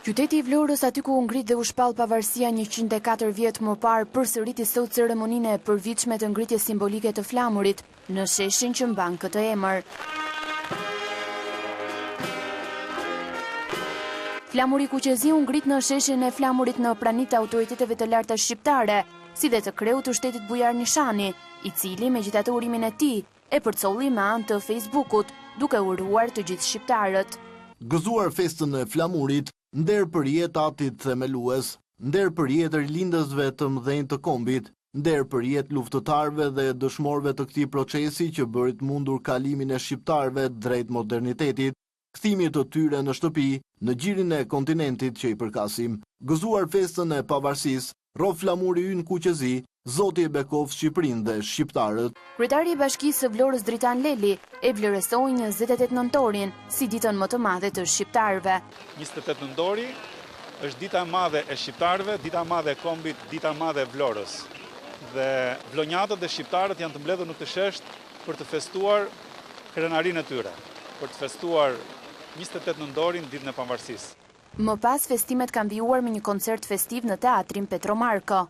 Qyteti i Vlorës, aty ku u ngrit dhe u shpall pavarësia 104 vjet më parë, përsëriti sot ceremoninë e përvitshme të ngritjes simbolike të flamurit në sheshin që mban këtë emër. Flamuri kuqezi u ngrit në sheshin e flamurit në prani të autoriteteve të larta shqiptare, si dhe të kreut të shtetit Bujar Nishani, i cili megjithatë urimin e tij e përcolli me anë të Facebookut, duke uruar të gjithë shqiptarët. Gëzuar festën e flamurit, nder për jetë atit themelues, nder për jetë rilindësve të mëdhenj të kombit, nder për jetë luftëtarëve dhe dëshmorëve të këtij procesi që bëri të mundur kalimin e shqiptarëve drejt modernitetit, kthimit të tyre në shtëpi, në gjirin e kontinentit që i përkasim. Gëzuar festën e pavarësisë, rroftë flamuri ynë kuqezi, Zoti e bekoftë Shqipërinë dhe shqiptarët. Kryetari i Bashkisë së Vlorës Dritan Leli e vlerësoi 28 nëntorin si ditën më të madhe të shqiptarëve. 28 nëntori është dita e madhe e shqiptarëve, dita e madhe e kombit, dita e madhe e Vlorës. Dhe vlonjatët dhe shqiptarët janë të mbledhur në këtë shesh për të festuar krenarinë e tyre, për të festuar 28 nëntorin, ditën e pavarësisë. Më pas festimet kanë vijuar me një koncert festiv në teatrin Petro Marko.